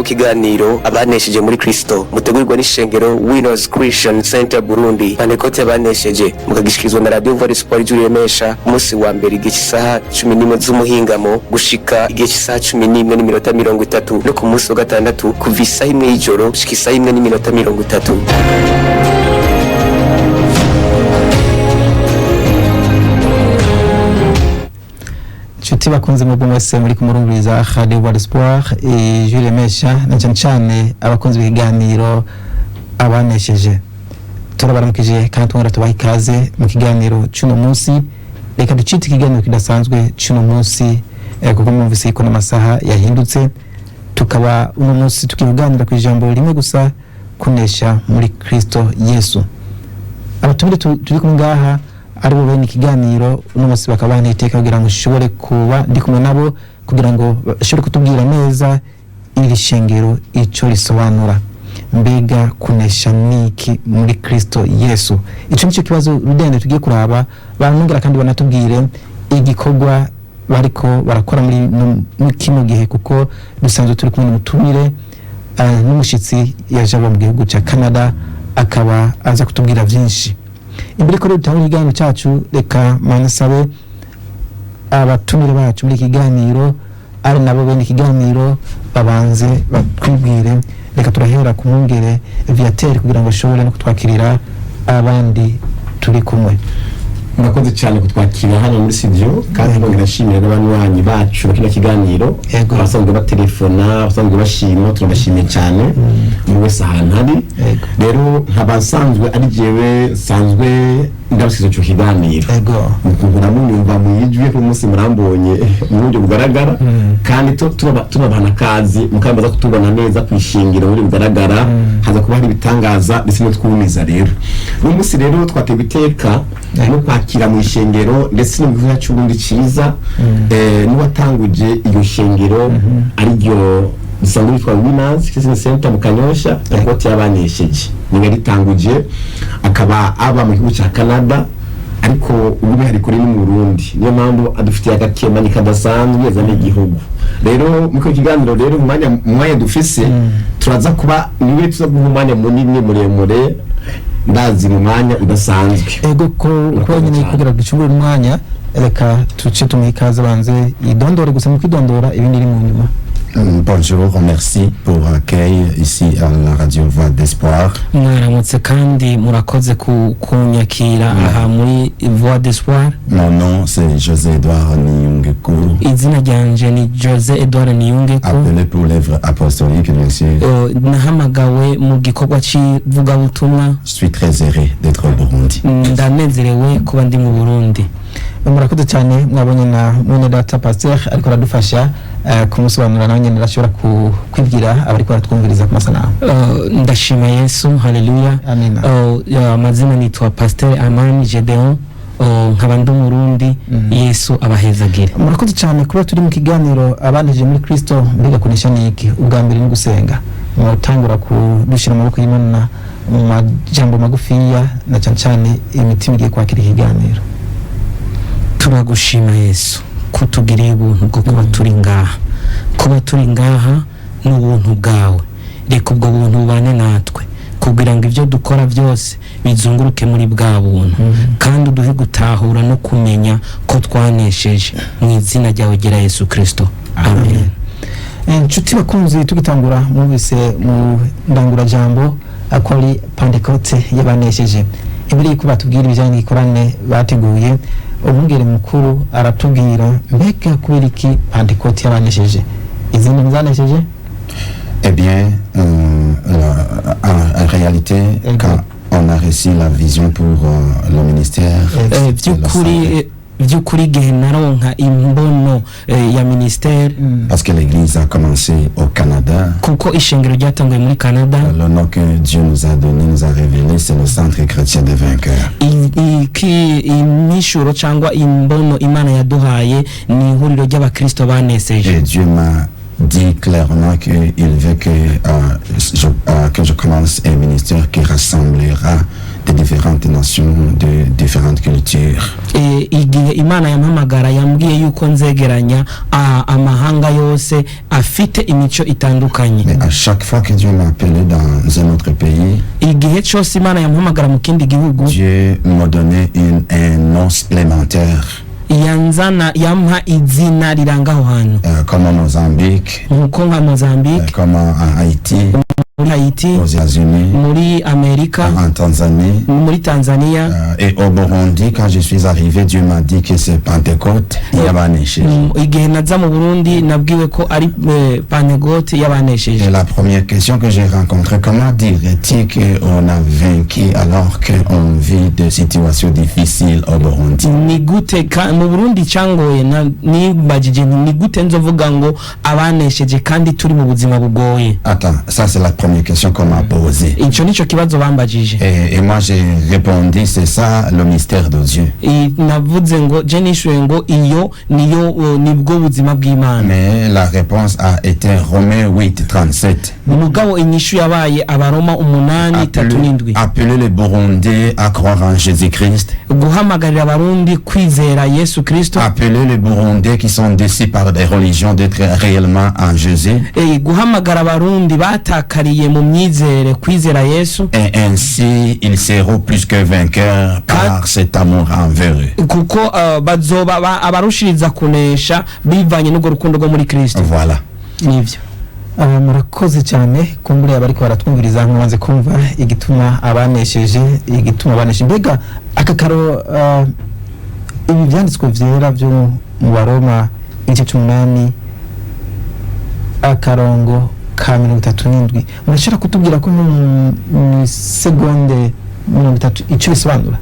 W'ikiganiro Abanesheje muri Kristo, mutegurirwa n'ishengero Winners Christian Center Burundi, Pantekote y'abanesheje, mukagishikirizwa na Radio Voix d'Espoir ijwi riremesha, umunsi wa mbere igihe cy'isaha 11 z'umuhingamo gushika igihe cy'isaha 11:30, no ku munsi wa gatandatu kuva isaha 1 y'ijoro gushika isaha 1:30. Inshuti bakunze, mwebwe mwese muri kumurumviriza Radio Voix d'Espoir ijwi riremesha, na cyane cyane abakunzi b'ikiganiro Abanesheje, turabaramukije kandi twongera tubaha ikaze mu kiganiro cy'uno munsi. Reka ducite ikiganiro kidasanzwe cy'uno munsi, kuko mwumvise ko n'amasaha yahindutse, tukaba uno munsi tukiganira ku ijambo rimwe gusa: kunesha muri Kristo Yesu. Abatumire turi kumwe ngaha ari bo bene ikiganiro uno munsi bakaba banteye kugira ngo nshobore kuba ndi kumwe nabo, kugira ngo bashobore kutubwira neza iri shengero icyo risobanura. Mbega kunesha niki muri Kristo Yesu? Icyo nicyo kibazo rudende tugiye kuraba. Baranongera kandi banatubwire igikorwa bariko barakora muri muri kino gihe, kuko dusanzwe turi kumwe n'umutumire, n'umushyitsi yaje ava mu gihugu cya Canada, akaba aza kutubwira byinshi. Imbere ko rero dutangura ikiganiro cyacu, reka manasabe abatumire bacu muri iki kiganiro, ari nabo bene ikiganiro, babanze batwibwire. Reka turahera ku mwungere Viateur kugira ngo ashobore no kutwakirira abandi turi kumwe. Murakoze cyane kutwakira hano muri studio, kandi nongera nshimira n'abanywanyi bacu bakino kiganiro, abasanzwe batelefona, abasanzwe bashima, turabashimiye cyane buri wese ahantu ari. Rero nkaba nsanzwe ari jewe nsanzwe ndabasize ico kiganiro, mukungura munyumva mu ijwi ko umunsi murambonye mu buryo bugaragara, kandi turabana kazi mukambaza kutubona neza kwishingiro muri bugaragara, haza kuba hari ibitangaza ndetse no twumiza. Rero uyu munsi rero twatewe iteka no kwakira mu ishengero ndetse no mu gihugu cy'Uburundi ciza, n'uwatanguje iryo shengero ariryo risanzwe ryitwa Winners Christian Center mu Kanyosha, Pantekote y'abanesheje, niwe ritanguje, akaba aba mu gihugu cya Canada, ariko umwihariko uri mu Burundi, niyo mpamvu adufitiye agakemanyi kadasanzwe yazanye igihugu. Rero muri kino kiganiro rero, mu mwanya dufise, turaza kuba niwe tuza guha umwanya munini muremure, ndazi mu mwanya udasanzwe. Ego, ko Murakoze nyine cyane. kugira ngo ducungure umwanya, reka tuce tumuhe ikaze, abanze yidondore gusa mu kwidondora, ibindi iri mu nyuma. Bonjour, merci pour l'accueil ici à la radio Voix d'Espoir. Mwaramutse kandi murakoze ku kunyakira aha muri Voix d'Espoir. Mon nom, c'est José Edouard Niyungeku, Izina ryanje ni Jose Edouard Niyungeko, appelé pour l'œuvre apostolique, bien sûr. Nahamagawe mu gikorwa cy'ivugabutumwa. Je suis très heureux d'être au Burundi. Ndanezerewe kuba ndi mu Burundi. Murakoze cyane. Mwabonye na mwene data pasteur ariko aradufasha kumusobanurira, nawe nyine arashobora kwibwira abariko baratwumviriza ku masanamu. Ndashima Yesu, haleluya. Amina. Amazina nitwa Pasteur Amani Gedeon, nkaba ndi Umurundi. Yesu abahezagire. Murakoze cyane. Kuba turi mu kiganiro Abanesheje muri Kristo, mbega kunesha ni iki? Ubwa mbere ni gusenga, mutangura kudushyira mu maboko y'Imana mu majambo magufiya, na cyane cyane imitima igiye kwakira ikiganiro. Turagushima Yesu kutugiriye ubuntu bwo kuba turi ngaha. Kuba turi ngaha ni ubuntu bwawe. Reka ubwo buntu bubane natwe kugira ngo ibyo dukora byose bizunguruke muri bwa buntu, kandi uduhe gutahura no kumenya ko twanesheje, mu izina ryawe gera Yesu Kirisito, amen. Inshuti bakunzi, tugitangura mwumvise mu ndangurajambo ko ari Pantekote y'abanesheje. Imbere y'uko batubwira ibijyanye n'igikorane bateguye, umwungere mukuru aratubwira mbega kubera iki Pantekote y'abanesheje, izindi ntizanesheje? Eh bien, en réalité, quand on a reçu la vision pour le ministère, By'ukuri, by'ukuri igihe naronka imbono ya ministère, parce que l'église a commencé au Canada, kuko ishengero ryatanguye muri Canada, le nom que Dieu nous a donné, nous a révélé, c'est le Centre chrétien des vainqueurs. Imyishuro cyangwa imbono Imana yaduhaye ni ihuriro ry'abakristo banesheje. Et Dieu m'a dit clairement qu'il veut que je commence un ministère qui rassemblera de différentes nations, de différentes cultures. Igihe Imana yampamagara, yambwiye yuko nzegeranya amahanga yose afite imico itandukanye. Mais à chaque fois que Dieu m'a appelé dans un autre pays, Igihe cyose Imana yampamagara mu kindi gihugu, Dieu m'a donné un nom supplémentaire, yanzana yampa izina riranga aho hantu, comme au Mozambique, nkuko nka Mozambique, comme en Haïti, muri Haiti, aux États-Unis, muri Amerika, en Tanzanie. muri Tanzania. Et au Burundi, quand je suis arrivé, Dieu m'a dit que c'est Pentecôte, y'abanesheje. Igihe naza mu Burundi, nabwiwe ko ari Pantegote y'abanesheje. Et la première question que j'ai rencontrée, comment dirait-il qu'on a vaincu alors qu'on vit des situations difficiles au Burundi? Ni gute mu Burundi cyangoye, nibajije nti ni gute nzovuga ngo abanesheje kandi turi mu buzima bugoye? Attends, ça c'est la première question qu'on m'a posée. Icyo nicyo kibazo bambajije. Et moi j'ai répondu, c'est ça le mystère de Dieu. Navuze ngo je nishuye ngo iyo niyo nibwo buzima bw'Imana. Mais la réponse a été Romains 8, 37. Mugabo inyishu yabaye Abaroma 8:37. Appeler les Burundais à croire en Jésus-Christ. Guhamagarira Abarundi kwizera Yesu Kristo. Appeler les Burundais qui sont déçus par des religions d'être réellement en Jésus. Guhamagara Abarundi batakariye mu myizere kwizera Yesu. Et ainsi, ils seront plus que vainqueurs par cet amour envers eux. Kuko bazoba abarushiriza kunesha bivanye n'urwo rukundo rwo muri Kristo. Voilà. Nivyo. Murakoze cyane. Kumbure abariko baratwumviriza nkubanze kumva igituma abanesheje, igituma abanesheje. Mbega aka karo, ibi byanditswe vyera byo mu Baroma igice c'umunani akarongo ka 37, murashobora kutubwira ko mu segonde 30 icyo bisobanura?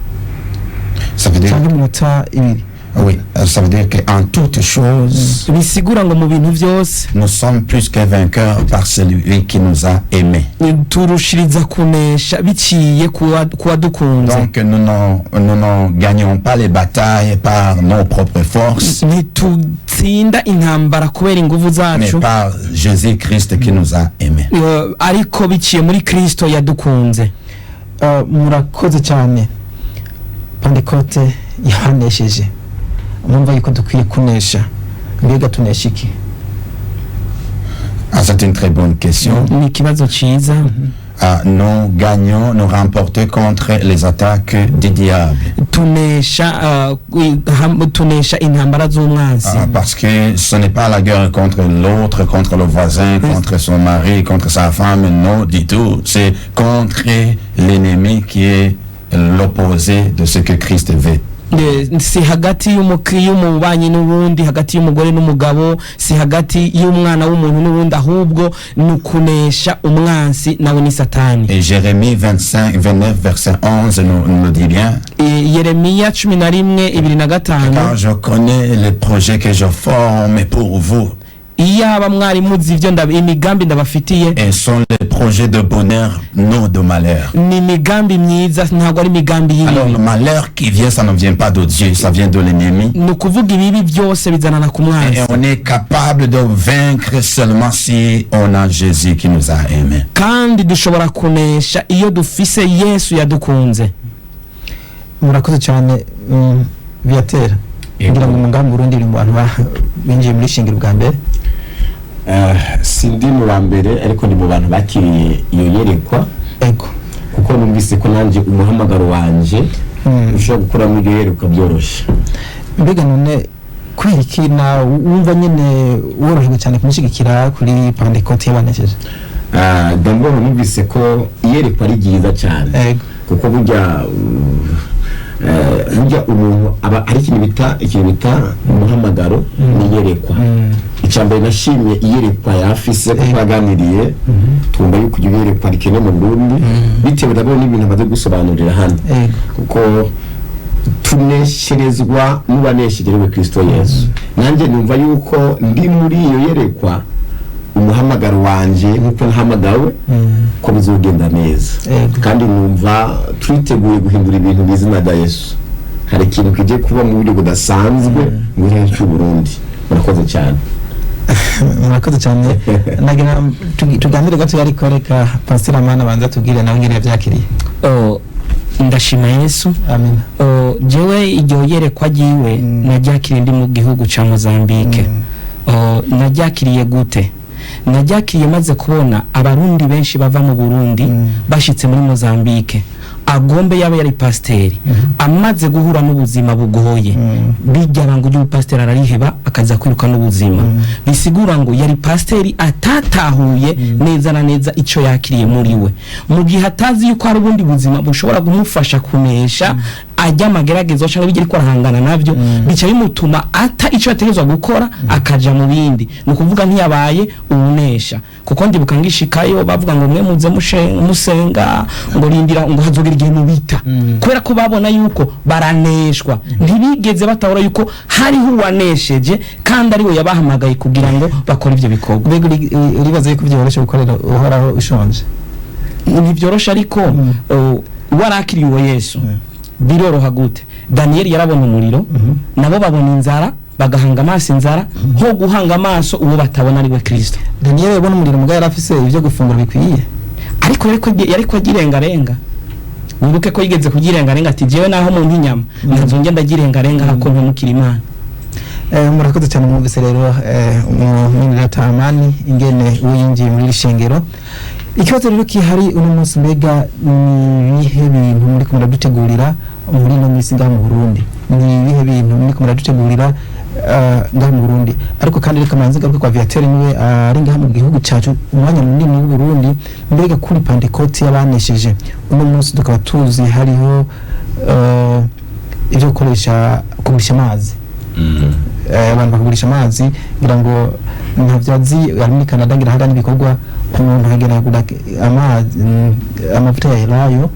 Ça veut dire, Cyangwa iminota 2. Oui, ça veut dire qu'en toutes choses, Bisigura ngo mu bintu byose, nous sommes plus que vainqueurs par celui qui nous a aimés. Turushiriza kunesha biciye kuwadukunze. Donc, nous n'en gagnons pas les batailles par nos propres forces, Ntitutsinda intambara kubera inguvu mais zacu, par Jésus-Christ qui nous a aimés. Ariko biciye muri Kristo yadukunze. Murakoze cyane. Pantekote yabanesheje, mwumva yuko dukwiye kunesha. Mbega tunesha iki? Ah, c'est une très bonne question. Ni ikibazo ciza. Ah, nous gagnons, nous remportons contre les attaques du diable. Tunesha tunesha intambara z'umwansi. Ah, parce que ce n'est pas la guerre contre l'autre, contre le voisin, contre son mari, contre sa femme, non, du tout. C'est contre l'ennemi qui est l'opposé de ce que Christ veut. Si hagati y'umubanyi n'uwundi, hagati y'umugore n'umugabo, si hagati y'umwana w'umuntu n'uwundi, ahubwo ni ukunesha umwansi, nawe ni Satani. Et Jérémie 25, 29, verset 11 nous le dit bien. Yeremiya 11:25. Car je connais les projets que je forme pour vous. Iyaba mwari muzi ibyo imigambi ndabafitiye. Et sont les projets de bonheur, non de malheur. Ni imigambi myiza, ntabwo ari imigambi Alors y'ibibi. le malheur qui vient, ça ne vient pas de Dieu, ça vient de l'ennemi. Ni ukuvuga ibibi byose bizanana ku mwansi. Et on est capable de vaincre seulement si on a Jésus qui nous a aimés. Kandi dushobora kunesha iyo dufise Yesu yadukunze. Murakoze cyane. Viateur, ngira ngo umugambi Burundi uri mu bantu binjiye muri shingiro bwa mbere. Sindi mu ba mbere, ariko ni mu bantu bakiriye iyo yerekwa, kuko numvise ko nanjye umuhamagaro wanje ushobora gukora muri iryo yerekwa byoroshye. Mbega none kubera iki na wumva nyine worohewe cyane kumushyigikira kuri Pantekote yabanesheje? Ah, d'abord numvise ko iyerekwa ari ryiza cyane, kuko burya burya umuntu aba ari ikintu bita umuhamagaro n'iyerekwa. Icya mbere nashimye iyerekwa yafise, kuko twaganiriye twumva yuko iryo yerekwa rikenewe mu Burundi, bitewe nabo n'ibintu amaze gusobanurira hano, kuko tunesherezwa n'uwanesheje, ariwe Kristo Yesu. Nanjye numva yuko ndi muri iyo yerekwa, umuhamagaro wanje nk'uko nahamagawe, ko bizogenda neza. Kandi numva twiteguye guhindura ibintu mu izina rya Yesu. Hari ikintu kigiye kuba mu buryo budasanzwe mu gihugu cy'u Burundi. Murakoze cyane. Murakoze cyane. Nagira tuganire gato, ariko reka Pasiteri Amana abanza tubwire nawe nyine yabyakiriye. Oh, Ndashima Yesu. Amen. Jewe iryo yerekwa ryiwe naryakiriye ndi mu gihugu ca Mozambique. Naryakiriye gute? Naryakiriye maze kubona Abarundi benshi bava mu Burundi bashitse muri Mozambique, agombe yaba yari pasiteri, amaze guhura n'ubuzima bugoye, bijya banga ry'ubupasiteri arariheba, akaza kwiruka n'ubuzima. Bisigura ngo yari pasiteri atatahuye neza na neza icyo yakiriye muri we, mu gihe atazi yuko hari ubundi buzima bushobora kumufasha kunesha ajya amageragezo cyangwa ibyo ariko arahangana nabyo, bica bimutuma ata icyo yategerezwa gukora, akaja mu bindi. Ni ukuvuga ntiyabaye uwunesha, kuko ndibuka ngishikayo bavuga ngo mwe muze musenga, ngo rindira, ngo hazogera igihe mubita, kubera ko babona yuko baraneshwa. Ntibigeze batahura yuko hariho uwanesheje kandi ariwe yabahamagaye kugira ngo bakore ibyo bikorwa. Mbega uribaza yuko byoroshye gukorera Uhoraho ushonje? Ntibyoroshe, ariko warakiriye uwo Yesu biroroha. Gute? Daniyeli yarabona umuriro, nabo babona inzara, bagahanga amaso inzara nko guhanga amaso uwo batabona, ari we Kirisito. Daniel yabona umuriro, mugabo yari afise ibyo gufungura bikwiye. Ariko yariko agirengarenga. Wibuke ko yigeze kugirengarenga, ati jewe naho mu inyama nkazongera ndagirengarenga hako mpemukira Imana. Murakoze cyane. Mwumvise rero umwene Amani ingene winjiye muri iri shengero. Ikibazo rero kihari uno munsi, mbega ni ibihe bintu muri muradutegurira muri ino minsi ngaha mu Burundi? Ni ibihe bintu muri muradutegurira ngaha mu Burundi? Ariko kandi reka manze ngaruke kwa Viateur, niwe ari ngaha mu gihugu cyacu umwanya munini w'u Burundi. Mbega kuri Pantekoti y'abanesheje uno munsi, tukaba tuzi hariho ibyo gukoresha, kugurisha amazi, abantu bakagurisha amazi, ngira ngo ntavyo azi ari muri Canada, ngira hari n'ibikorwa umuntu akagenda akagura amazi, amavuta ya elayo,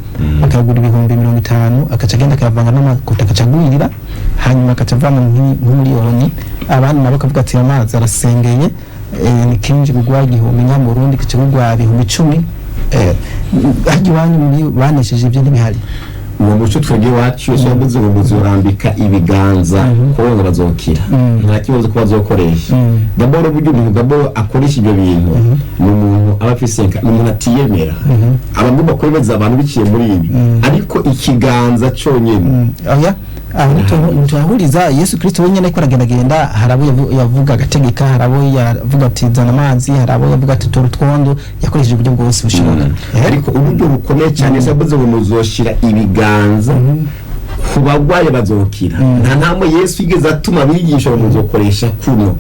akagura 50,000, akaca agenda akayavanga n'amakuta, akaca agwirira, hanyuma akaca avana nk'umiliyoni. Abandi nabo bakavuga ati amazi arasengeye, ni kinji kugwa 1000 nya mu Burundi, kica kugwa 10,000. Harya iwanyu muri banesheje ibyo ntibihari? Uwo muco twebwe iwacu, Yesu yavuze ngo muzorambika ibiganza ko ngo bazokira, nta kibazo ko bazokoresha. D'abord uburyo umuntu d'abord akoresha ibyo bintu ni umuntu aba afise ni umuntu atiyemera, aba agomba kwemeza abantu biciye muri ibi, ariko ikiganza cyonyine. Oya, aho ntituhahuriza. Yesu Kristo wenyine ariko aragendagenda, hari abo yavuga agategeka, hari abo yavuga ati zana amazi, hari abo yavuga ati tora utwondo. Yakoresheje uburyo bwose bushoboka. Ariko uburyo bukomeye cyane, Yesu yavuze ngo muzoshira ibiganza ku bagwayi bazokira. Nta ntambwe Yesu yigeze atuma abigisha ngo muzokoresha kuno.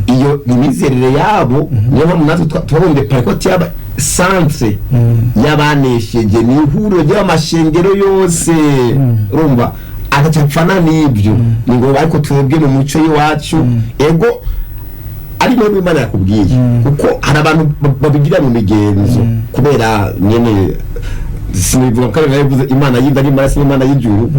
Iyo ni imizerere yabo. Niyo mpamvu natwe twabumbye Pantekoti yaba centre y'abanesheje, ni ihuriro ry'amashengero yose, urumva agacapfana n'ibyo ni ngombwa. Ariko twebwe mu muco y'iwacu, ego, ari nayo Imana yakubwiye, kuko hari abantu babigira mu migenzo, kubera nyene sinivuga ko ari yavuze Imana y'inda n'Imana si Imana y'ijuru.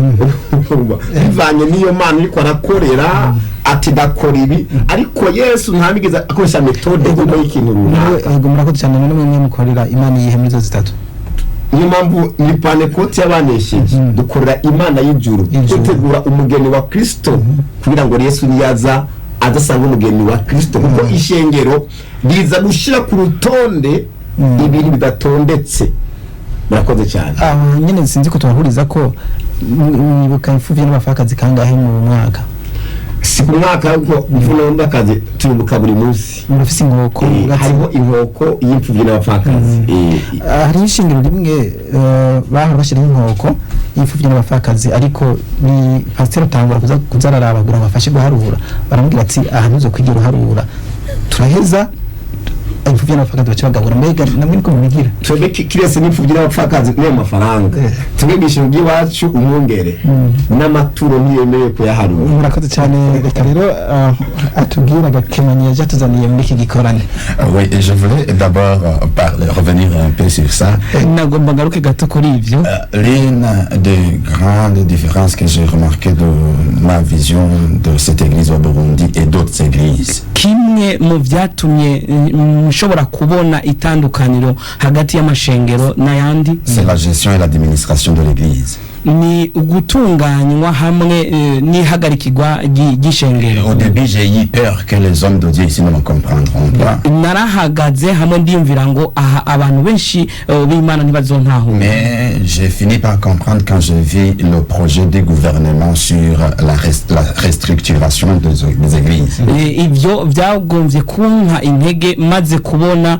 Urumva, bivanye n'iyo Mana uriko arakorera, ati ndakora ibi, ariko Yesu ntabigeze akoresha méthode igomba y'ikintu runaka. Yego, murakoze cyane. None mwe mukorera Imana iyihe muri izo zitatu? Niyo mpamvu ni Pantekoti y'abanesheje, dukorera Imana y'ijuru, Y'ijuru. dutegura umugeni wa Kristo kugira ngo Yesu niyaza adasanga umugeni wa Kristo, kuko ishengero riza gushyira ku rutonde ibintu bidatondetse. Murakoze cyane. Aho nyine sinzi ko tubahuriza ko mwibuka imfuvyi n'abapfakazi kangahe mu mwaka? Si ku mwaka, ariko imfuvyi n'abapfakazi turibuka buri munsi. Murafise inkoko? Hariho inkoko y'imfuvyi n'abapfakazi. Hariho ishingiro rimwe bahora bashyiraho inkoko y'imfuvyi n'abapfakazi, ariko ni pasiteri atangura kuza araraba kugira ngo afashe guharura, baramubwira ati aha ntuzokwigera uharura, turaheza imfuvyi n'abapfakazi baca bagabura. Mbega namwe niko mubigira? Twebwe kirese n'imfuvyi n'abapfakazi n'ayo mafaranga, twebwe ishingiro ry'iwacu umwungere n'amaturo ntiyemerewe kuyaharura. Murakoze cyane. Reka rero atubwire agakemanyi yaje atuzaniye muri iki gikorane. Oui, et je voulais d'abord revenir un peu sur ça. Nagomba ngaruke gato kuri ibyo. L'une des grandes différences que j'ai remarquées de ma vision de cette église au Burundi et d'autres églises, Kimwe mu byatumye nshobora kubona itandukaniro hagati y'amashengero n'ayandi, c'est la gestion et l'administration de l'église. Ni ugutunganywa hamwe n'ihagarikirwa ry'ishengero. Au début, j'ai eu peur que les hommes de Dieu ici ne me comprendront pas. Narahagaze hamwe ndiyumvira ngo aha abantu benshi b'Imana ntibazontahura. Mais j'ai fini par comprendre quand j'ai vu le projet du gouvernement sur la restructuration des églises. Ibyo byagombye kumpa intege maze kubona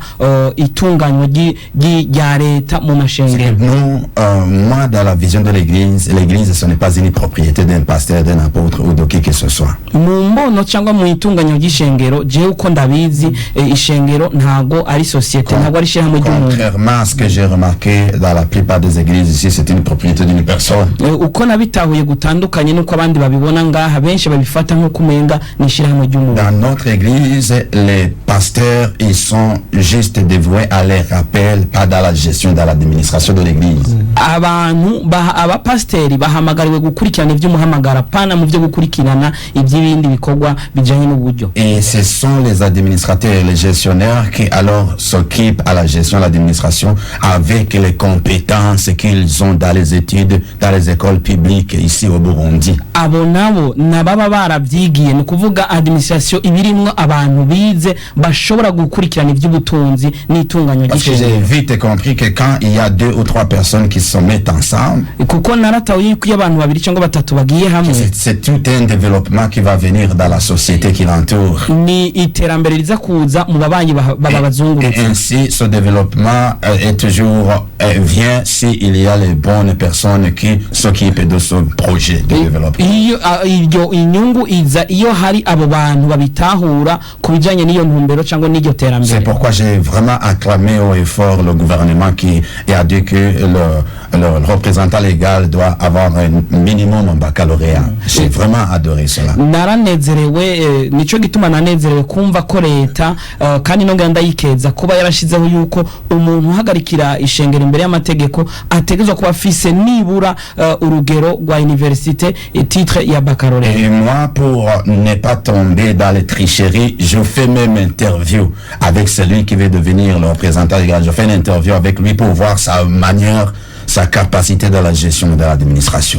itunganywa rya leta mu mashengero. Nous, moi, dans la vision de l'église, l'église, ce n'est pas une propriété d'un pasteur, d'un apôtre ou de qui que ce soit. Mu mbono cyangwa mu itunganywa ry'ishengero, jewe uko ndabizi, ishengero ntago ari sosiyete, ntago ari ishyirahamwe ry'umuntu. Contrairement à ce que j'ai remarqué dans la plupart des églises ici, c'est une propriété d'une personne. Uko nabitahuye gutandukanye n'uko abandi babibona ngaha, benshi babifata nk'uko umenga ni ishyirahamwe ry'umuntu. Dans notre église, les pasteurs, ils sont juste dévoués à leur appel, pas dans la gestion, dans l'administration de l'église. Abantu abapasiteri bahamagariwe gukurikirana iby'umuhamagara, pana mu byo gukurikirana iby'ibindi bikorwa bijyanye n'uburyo. Et ce sont les administrateurs et les gestionnaires qui alors s'occupent à la gestion, à l'administration, avec les compétences qu'ils ont dans les études, dans les écoles publiques ici au Burundi. Abo nabo nababa barabyigiye, ni ukuvuga administration ibirimwo abantu bize bashobora gukurikirana iby'ubutunzi n'itunganywa Parce que j'ai ry'ishengero. Vite compris que quand il y a deux ou trois personnes qui se mettent ensemble, Kuko naratawe yuko iyo abantu babiri cyangwa batatu bagiye hamwe, c'est tout un développement qui va venir dans la société qui l'entoure. Ni iterambere riza kuza mu babanyi baba Et bazungurutse. Ainsi, ce développement est toujours vient s'il y a les bonnes personnes qui s'occupent de ce projet de développement. Iyo iryo inyungu iza iyo hari abo bantu babitahura ku bijyanye n'iyo ntumbero cyangwa n'iryo C'est terambere. Pourquoi j'ai vraiment acclamé haut et fort le gouvernement qui a dit que le représentant légal doit avoir un minimum en baccalauréat. J'ai vraiment adoré cela. Naranezerewe, nico gituma nanezerewe kumva ko leta, kandi nongera ndayikeza kuba yarashizeho yuko umuntu uhagarikira ishengero imbere y'amategeko ategerezwa kuba afise nibura urugero rwa université, titre ya baccalauréat. Et moi, pour ne pas tomber dans les tricheries, je fais même interview avec celui qui veut devenir le représentant légal. Je fais une interview avec lui pour voir sa manière, sa capacité dans la gestion de l'administration.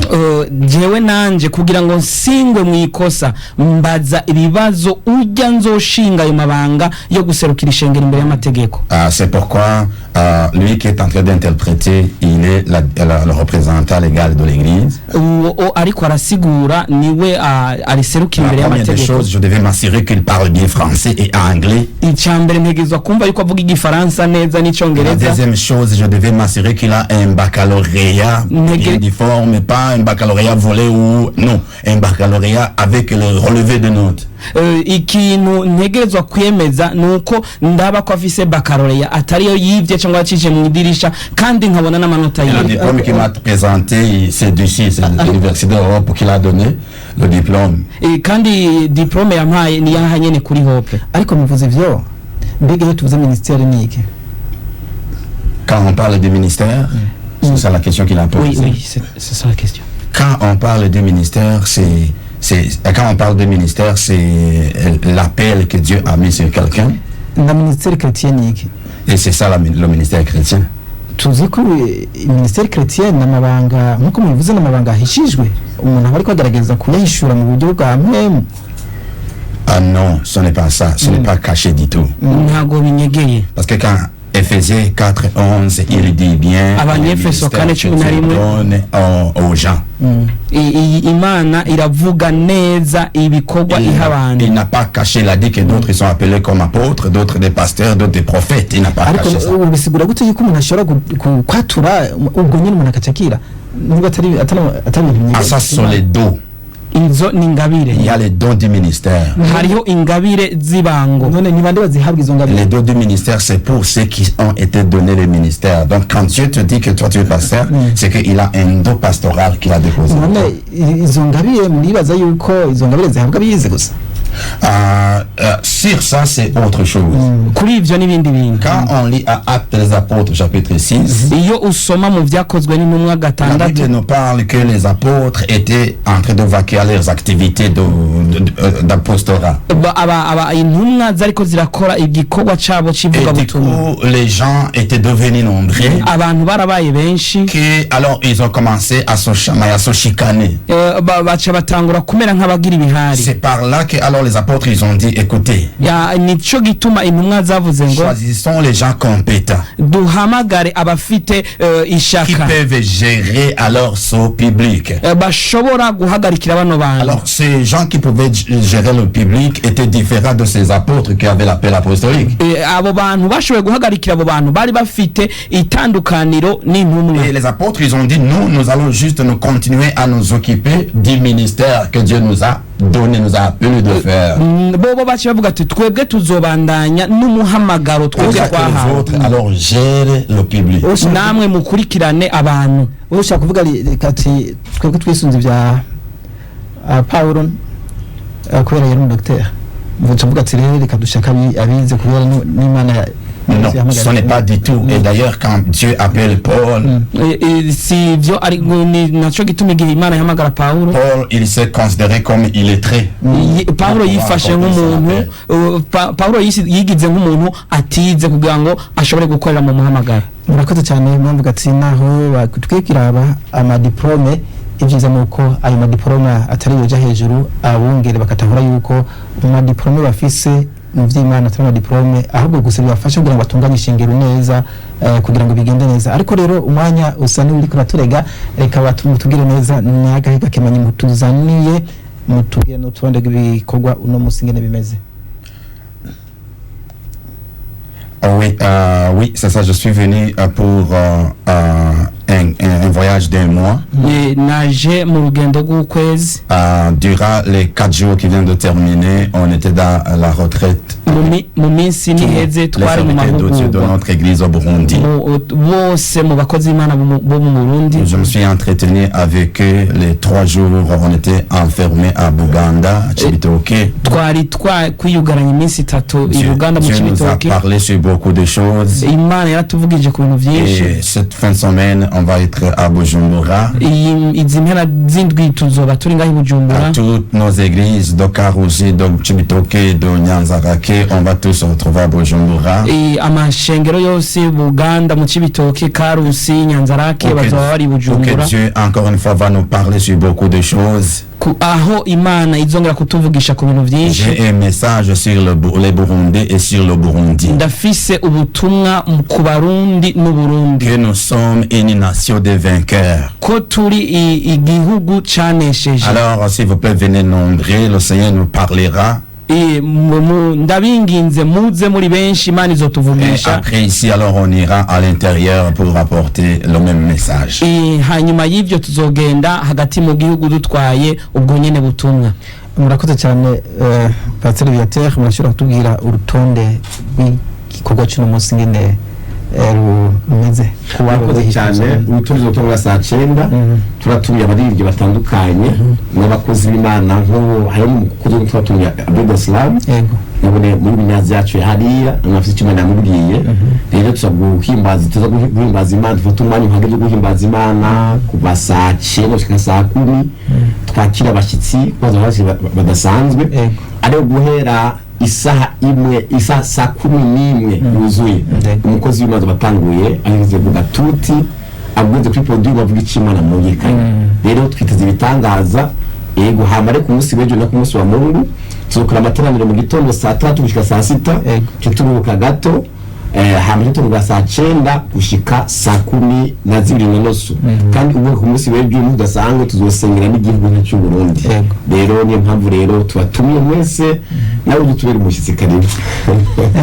Jewe nanje kugira ngo nsingwe mu ikosa mbaza ibibazo ujya nzoshinga ayo mabanga yo guserukira ishengero imbere y'amategeko. Ah, c'est pourquoi lui qui est en train d'interpréter, il est le représentant légal de l'Église. Uwo ariko arasigura niwe ariserukira La imbere première des y'amategeko. Choses, je devais m'assurer qu'il parle bien français et anglais. Icya mbere ntegerezwa kumva yuko avuga igifaransa neza La n'icyongereza. Deuxième chose, je devais m'assurer qu'il a un baccalauréat bien difforme, pas un baccalauréat volé ou non, un baccalauréat avec le relevé de notes. Ikintu ntegerezwa kwemeza ni uko ndaba ko afise baccalauréat atariyo yibye cyangwa yacije mu idirisha kandi nkabona n'amanota Et le yiwe. Diplôme qu'il m'a présenté, c'est d'ici, c'est de l'Université d'Europe qu'il a donné le diplôme. Kandi diplôme yampaye ni yaha nyene kuri Hope. Ariko muvuze ivyo, mbega iyo tuvuze minisiteri ni iki? Quand on parle du ministère, c'est ça la question qu'il a posée. Oui, c'est ça la question. Quand on parle du ministère, c'est, quand on parle de ministère, c'est l'appel que Dieu a mis sur quelqu'un. Na ministère chrétien ni iki? Et c'est ça le ministère chrétien. Tuzi ko ministère chrétien ni amabanga nk'uko mubivuze, ni amabanga ahishijwe umuntu aba ariko agerageza kuyahishura mu buryo bwa mpwemu. Ah non, ce n'est pas ça, ce n'est pas caché du tout. Ntago binyegeye. Parce que quand Ephésiens 4, 11, il dit bien, Abanyefeso le ministère kane que cumi na Dieu rimwe. Donne aux gens. Iyi Imana iravuga neza ibikorwa iha abantu. Il n'a pas caché, il a dit que d'autres ils sont appelés comme apôtres, d'autres des pasteurs, d'autres des prophètes. Il n'a pas Ariko caché ça. ubu bisigura gute yuko umuntu ashobora kwatura ubwo nyine umuntu akacakira niba atari ibintu Ah, ça, ce sont les dons. Izo ni ingabire. Il y a les dons du ministère. Hariho ingabire z'ibango. None ni bande bazihabwa izo ngabire? Les dons du ministère, c'est pour ceux qui ont été donnés le ministère. Donc, quand Dieu te dit que toi tu es pasteur, c'est qu'il a un don pastoral qu'il a déposé. None izo ngabire muribaza yuko izo ngabire zihabwa abize gusa? Sur ça, c'est autre chose. Kuri ibyo n'ibindi bintu. Quand on lit à Actes des Apôtres, chapitre 6, Iyo usoma mu Byakozwe n'Intumwa la gatandatu, Bible nous parle que les apôtres étaient en train de vaquer à leurs activités d'apostolat. Ba- aba aba intumwa zariko zirakora igikorwa cabo Et du c'ivugabutumwa. coup, les gens étaient devenus nombreux. Abantu barabaye benshi. Que, alors, ils ont commencé à se chamailler, à se chicaner. Baca batangura kumera nk'abagira ibihari. C'est par là que, alors, les apôtres, ils ont dit, écoutez, Ya, nico gituma intumwa zavuze ngo choisissons les gens compétents duhamagare abafite qui ishaka peuvent gérer alors ce public. Bashobora guhagarikira bano bantu. Alors, ces gens qui pouvaient gérer le public étaient différents de ces apôtres qui avaient l'appel apostolique. Abo bantu bashoboye guhagarikira abo bantu bari bafite itandukaniro n'intumwa. Et les apôtres, ils ont dit, nous, nous allons juste nous continuer à nous occuper du ministère que Dieu nous a donné, nous a appelé de faire. Bobo baciye bavuga ati twebwe tuzobandanya n'umuhamagaro Pour twebwe ça que les twahawe, autres, alors, gèrent le public. namwe mukurikirane abantu. Wowe ushaka kuvuga reka ati twebwe twisunze ibya Pawulo, kubera yari umudogiteri, mvuga mvuga ati rero reka dushaka abize kubera n'Imana Non, yahamagara. ce n'est pas du tout. Et d'ailleurs, quand Dieu appelle Paul, Si ibyo ari ni naco gituma igihe Imana ihamagara Pawulo, Paul, il s'est considéré comme illettré. Pawulo yifashe nk'umuntu Pawulo yigize nk'umuntu atize kugira ngo ashobore gukorera mu muhamagaro. Murakoze cyane. Mwavuga ati naho batwikira aba amadiplome, ibyiza ni uko ayo madiplome atari yoja hejuru, abungere bakatahura yuko mu madiplome bafise mu by'Imana atari amadiplome, ahubwo gusa bibafasha kugira ngo batunganye ishingiro neza, kugira ngo bigende neza. Ariko rero umwanya usa n'uri kuraturega, reka mutubwire neza ni agahe gakemanyi mutuzaniye, mutubwire n'urutonde rw'ibikorwa uno munsi ingene bimeze. Ah oui, oui, c'est ça. Je suis venu pour un voyage d'un mois. Naje mu rugendo rw'ukwezi. Durant les 4 jours qui viennent de terminer, on était dans la retraite. Mu minsi niheze Les twari mu serviteurs de Dieu de mahugurwa notre église au Burundi. Bose mu bakozi b'Imana bo mu Burundi. Je me suis entretenu avec eux les 3 jours. On était enfermés à Buganda, à Cibitoke. Twari twakwiyugaranya iminsi 3 i Buganda mu Dieu nous a Cibitoke. parlé sur beaucoup de choses. Imana yaratuvugije ku bintu byinshi. Et cette fin de semaine, on va être à Bujumbura. Izi mpera z'indwi tuzoba turi ngaho i Bujumbura. À toutes nos églises de Karusi, de Cibitoke, de Nyanzarake, on va tous se retrouver à Bujumbura. Amashengero yose Buganda, mu Cibitoke, Karusi, Nyanzarake, Pour bazoba bari i que Bujumbura. Dieu, encore une fois, va nous parler sur beaucoup de choses. Aho Imana izongera kutuvugisha ku bintu byinshi. J'ai un message sur les Burundais et sur le Burundi. Ndafise ubutumwa ku Barundi n'Uburundi. Que nous sommes une nation de vainqueurs. Ko turi igihugu canesheje. Alors, s'il vous plaît, venez nombreux, le Seigneur nous parlera. Ndabinginze muze muri benshi, Imana Et izotuvugisha. après ici, alors on ira à l'intérieur pour apporter le même message. Hanyuma y'ibyo tuzogenda hagati mu gihugu dutwaye ubwo nyene butumwa. Murakoze cyane, Pasiteri Viateur, murashobora kutubwira urutonde rw'igikorwa cy'uno munsi ingene rumeze ku waba Murakoze wifuza? cyane. Urutonde rutangura saa 9. Turatumiye abaririmbyi batandukanye n'abakozi b'Imana, nk'ubu harimo umukozi turatumiye Abedasilamu. Nabone muri binyazi yacu hariya anafite icyo Imana yamubwiye. Rero tuza guhimbaza Imana, dufate umwanya uhagije wo guhimbaza Imana kuva saa 9 gushika saa 10, twakira abashyitsi kubaza abashyitsi badasanzwe. Ariyo guhera isaha 1, isaha saa 11 yuzuye, umukozi w'Imana batanguye ageze ku gatuti, ageze kuri podium avuga icyo Imana mwungikanye. Rero twiteze ibitangaza. Yego, hama ariko ku munsi w'ejo no ku munsi wa Mungu tuzokora amateraniro mu gitondo saa 3 gushika saa 6, tuturuhuka gato, hama tuturuhuka saa 9 gushika saa 12:30. Kandi ubu ku munsi w'ejo udasanzwe tuzosengera n'igihugu cy'u Burundi. Rero niyo mpamvu rero tubatumiye mwese, nawe ujye utubera umushyitsi, karibu.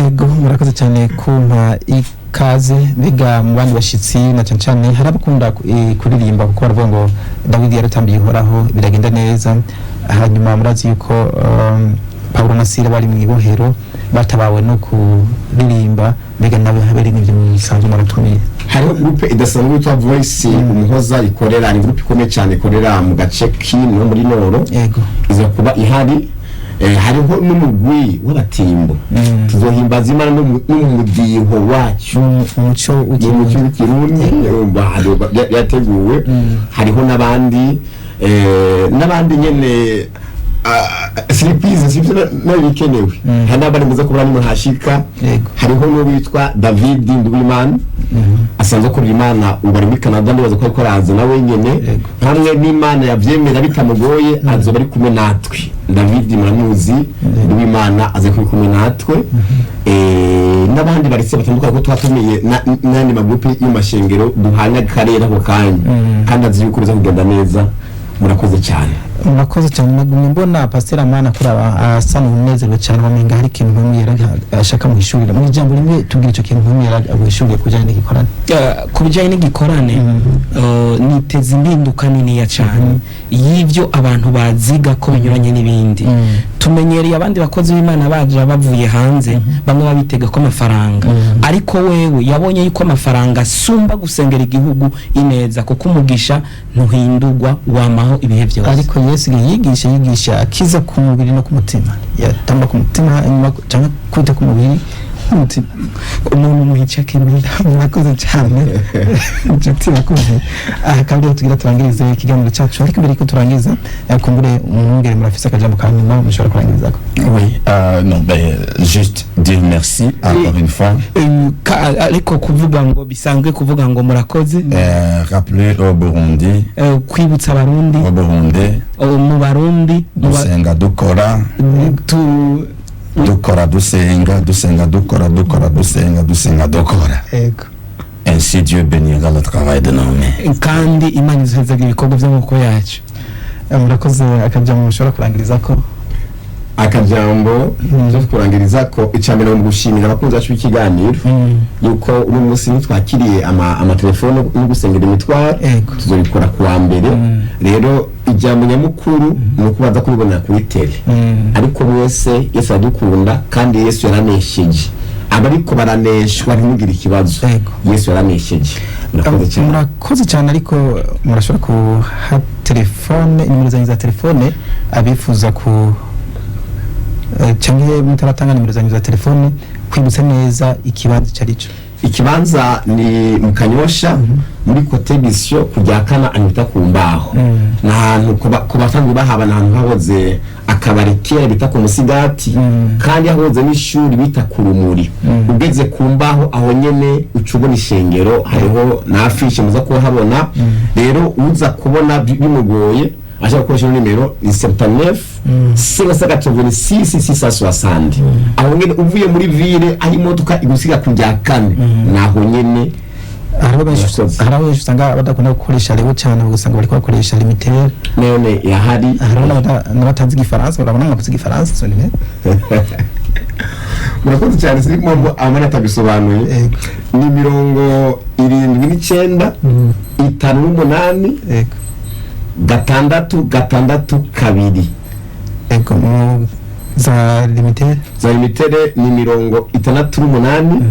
Ego, murakoze cyane kumpa ikaze. Mbega mu bandi bashyitsi, na cyane cyane hari abakunda kuririmba, kuko baravuga ngo Dawidi yaratambiye Uhoraho biragenda neza. Hanyuma murazi yuko Pawulo na Sila bari mu ibohero batabawe no kuririmba. Mbega nawe abaririmbyi musanzwe muratumiye? Hariho groupe idasanzwe yitwa Voice Umuhoza, ikorera, ni groupe ikomeye cyane ikorera mu gace kino muri Noro. Iza kuba ihari. Hariho n'umugwi w'abatimbo, tuzohimbaza Imana no mu mudiho wacu, mu muco mu muco w'Ikirundi. w'Ikirundi. Urumva, byateguwe. Hariho n'abandi, n'abandi nyene, surprise sivyo nayo bikenewe. Hari n'abandi muza kubona nimuhashika. Hariho n'uwitwa David Nduwimana, asanzwe akorera Imana, ubu ari muri Canada, ndibaza ko ariko araza nawe nyene. Hamwe n'Imana yavyemera bitamugoye, azoba ari kumwe natwe. David muramuzi, Nduwimana aza kuba kumwe natwe. N'abandi baretse batandukanye, ko twatumiye n'ayandi magurupe y'amashengero duhanye akarere ako kanya, kandi azi yuko biza kugenda neza. Murakoze cyane. Murakoze cyane. Nagumye mbona Pasiteri Amani akora asa n'umunezero cyane, wamenga hari ikintu nk'umwe ashaka muhishurira. Mu ijambo rimwe, tubwire icyo kintu nk'umwe aguhishuriye ku bijyanye n'igikorane. Ku bijyanye n'igikorane, niteze impinduka niniya cyane y'ibyo abantu baziga ko binyuranye n'ibindi tumenyereye. Abandi bakozi b'Imana baje bavuye hanze, bamwe babitega ko amafaranga, ariko wewe yabonye yuko amafaranga asumba gusengera igihugu ineza, kuko umugisha ntuhindurwa, wamaho ibihe byose. Ariko Yesu igihe yigisha akiza ku mubiri no ku mutima, yatamba ku mutima hanyuma cyangwa kwita ku mubiri n'umutima. Umuntu muhica akeneye. Murakoze cyane, inshuti bakunze. Aha kandi rero tugira turangirize ikiganiro cyacu, ariko mbere yuko turangiza, kumbure umwungere murafise akajambo ka nyuma mushobora kurangirizako. Oui, non, ben, juste dire merci encore une fois. Ariko kuvuga ngo bisanzwe, kuvuga ngo murakoze. Rappeler au Burundi, Kwibutsa Abarundi, au Burundi, mu Barundi, dusenga dukora, tu dukora dusenga, dusenga dukora, dukora dusenga, dusenga dukora. Ainsi Dieu bénira le travail de nos mains. Kandi Imana izohezaga ibikorwa by'amaboko yacu. Murakoze. Akajambo mushobora kurangirizako. Akajambo cyo kurangiriza ko, icya mbere ni ugushimira abakunzi bacu b'ikiganiro, yuko uno munsi ntitwakiriye amatelefone no gusengera imitwaro. Tuzobikora ku wa mbere. Rero ijambo nyamukuru ni uko baza kubibonera kuri télé. Ariko mwese, Yesu aradukunda kandi Yesu yaranesheje. Abariko baraneshwa ntimugire ikibazo. Yesu yaranesheje. Murakoze cyane. Murakoze cyane. Ariko murashobora kuha telefone, nimero zanyu za telefone, abifuza ku cyangwa mutaratanga nimero zanyu za telefone, kwibutsa neza ikibanza icyo ari cyo. Ikibanza ni mu Kanyosha, muri Côté Mission, kujya kana anita ku mbaho. Ni ahantu ku basanzwe bahaba, ni ahantu hahoze akabari kera bita ku Musigati, kandi hahoze n'ishuri bita ku Rumuri. Ugeze ku mbaho aho nyene uca ubona ishengero, hariho na affiche muza kuhabona. Rero uza kubona bimugoye, ashaka gukoresha ino nimero, ni 79 586 660. Aho nyene uvuye muri ville, aho imodoka igusiga ku rya kane, naho nyene. Hariho benshi Murakoze. Hariho benshi usanga badakunda gukoresha Leo cyane, ugasanga bariko bakoresha Lumitel. None irahari. Hariho n'abatazi Igifaransa. Urabona mwavuze Igifaransa, izo nimero. Murakoze cyane. Sinzi impamvu Amani atabisobanuye. Ni 79, 58, 6 6 2. Yego, mu za Lumitel. Za Lumitel ni 68, 58,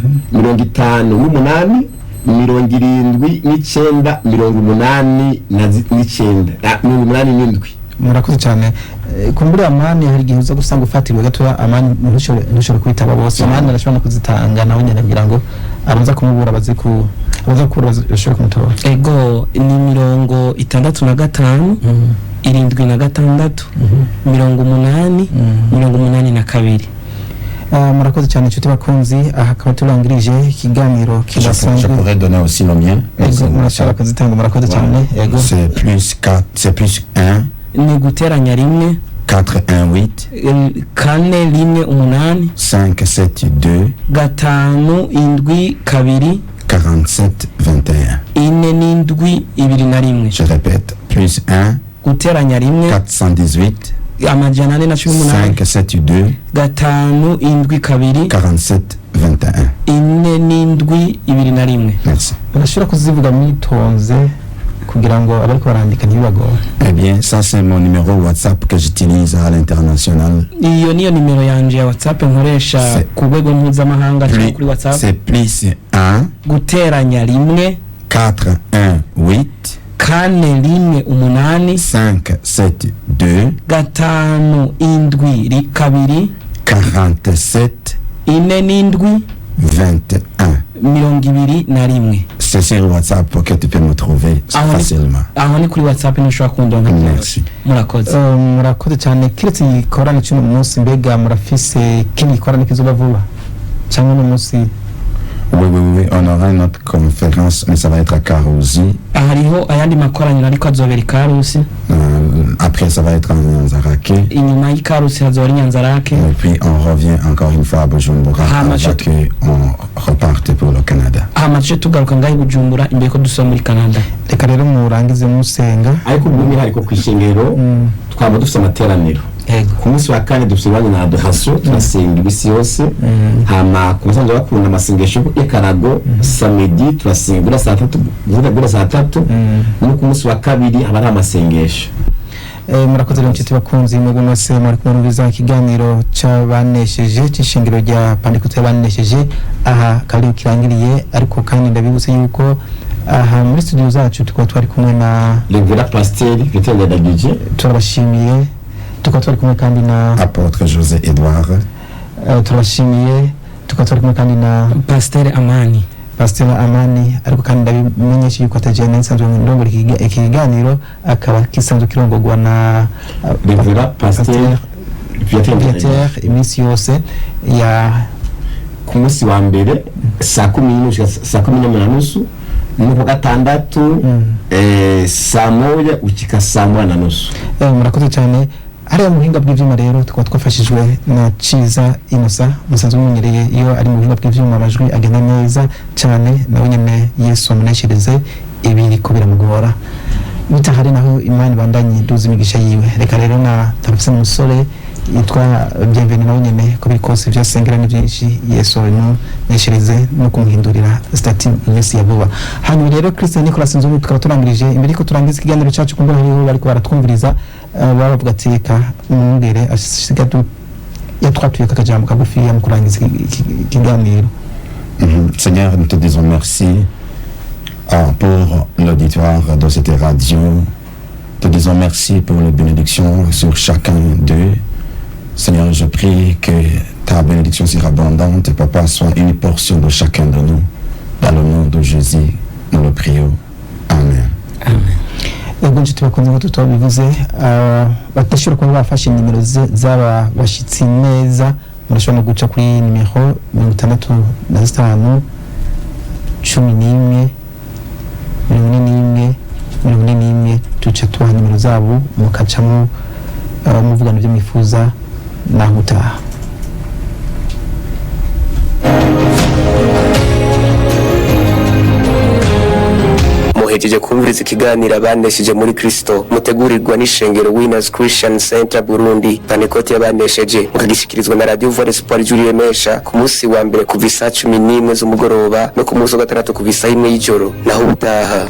79, 89, 87. Murakoze cyane. Kumbura Amani, hari igihe uza gusanga ufatiriwe gatoya, Amani, ntushobore kwitaba bose. Amani arashobora no kuzitanga nawe nyene kugira ngo abaza kumubura baze ku abaza kubura bashobore kumutora. Ego, ni 65, 76, 80, 82. Murakoze cyane, inshuti bakunzi. Aha akaba turangirije ikiganiro Je kidasanzwe. pourrais donner aussi le mien. Ego, murashobora kuzitanga. Murakoze cyane. Ego. C'est plus 4, c'est plus 1, Ni guteranya 1, 4, 1, 8, 4 1 8, 5, 7, 2, 5 7 2, 47, 21. 47 21. Je répète, plus 1, Guteranya 1, 418, 418, 5, 7, 2, 5 7 2, 47, 21. 47 21. Merci. Murashobora kuzivuga mwitonze kugira ngo abariko barandika ntibibagore. Eh bien, ça c'est mon numéro WhatsApp que j'utilise à l'international. Iyo niyo nimero yanje ya WhatsApp nkoresha ku rwego mpuzamahanga cyangwa kuri WhatsApp. C'est plus 1, Guteranya 1, 4, 1, 8, 418 5, 7, 2, 5 7 2 47, 47 21. 21. C'est sur WhatsApp que tu peux me trouver facilement. Aho ni kuri WhatsApp ntushobora kundonka. Merci. Murakoze. Murakoze cyane. Kiretse igikorane cy'uno munsi, mbega murafise kindi gikorane kizoba vuba cyangwa uno munsi? Oui, on aura une autre conférence, mais ça va être à Karusi. Hariho ayandi makoraniro ariko azobera i Karusi. Après, ça va être en Nyanzarake. Inyuma y'Ikarusi hazoba ari Nyanzarake. Et puis, on revient encore une fois à Bujumbura Ah, avant qu'on reparte pour le Canada. Hama tuce tugaruka ngaho i Bujumbura imbere ko dusubira muri Canada. Reka rero murangize musenga. Ariko by'umwihariko ku ishengero twaba dufite amateraniro. Yego. Ku munsi wa kane dufite umwanya na adoration, turasenga iminsi yose. Hama ku basanzwe bakunda amasengesho y'akarago, samedi turasenga guhera saa 3, guhera saa 3, no ku munsi wa kabiri haba hari amasengesho. Murakoze rero nshuti bakunzi mwebwe mwese muri kumurumviza ikiganiro c'abanesheje c'ishengero rya Pantekote y'abanesheje. Aha kari kirangiriye, ariko kandi ndabibutse yuko aha muri studio zacu tukaba twari kumwe na Révérend Pasteur Vital Ndagije. Turabashimiye. Tukaba twari kumwe kandi na Apôtre José Edouard. Turabashimiye. Tukaba twari kumwe kandi na Pasteur Amani. Pasteur Amani. Ariko kandi ndabimenyesha yuko atajyana nsanzwe ndongora iki kiganiro, akaba kisanzwe kirongorwa na Révérend Pasteur Vital Ndagije. Viateur iminsi yose ya Ku munsi wa mbere saa 11 gushika saa 11:30, no ku gatandatu saa 1 gushika saa 1:30. Murakoze cyane. Hariya mu buhinga bw'ibyuma rero tukaba twafashijwe na Ciza Inosa, musanzwe mumenyereye iyo ari mu buhinga bw'ibyuma amajwi agenda neza cyane. Nawe nyine Yesu amuneshereze ibiriko biramugora, bitahari naho Imana ibandanye duza imigisha yiwe. Reka rero na tarafise umusore yitwa Bienvenu, nawe nyene ko biri kose ibyo asengera ni byinshi, Yesu abimuneshereze no kumuhindurira statut iminsi ya vuba. Hanyuma rero Christian Nicolas Nzungu, tukaba turangirije. Imbere yuko turangiza ikiganiro cyacu, kumbura hariho bariko baratwumviriza, baba bavuga ati reka mwungere asiga yatwatuye akajambo kagufiya mu kurangiza ikiganiro. Seigneur, nous te disons merci pour l'auditoire de cette radio. Te disons merci pour les bénédictions sur chacun d'eux. Seigneur, je prie que ta bénédiction surabondante, Papa, soit une portion de chacun de nous. Dans le nom de Jésus, nous le prions. Amen. Yego nshuti bakunze, ngo tutabivuze, badashobora kuba bafashe nimero z'aba bashyitsi neza, murashobora no guca kuri nimero 65 11 41 41, duca tubaha nimero zabo mukacamo, muvugana ibyo mwifuza. Naho utaha. Muhejeje kumviriza ikiganiro abanesheje muri Kristo, mutegurirwa n'ishengero Winners Christian Center Burundi, Pantekote y'abanesheje, mukagishikirizwa na Radio Voix d'Espoir Remesha ku munsi wa mbere kuva isaa 11 z'umugoroba no ku munsi wa gatandatu kuva isaa 1 y'ijoro. Naho ubutaha.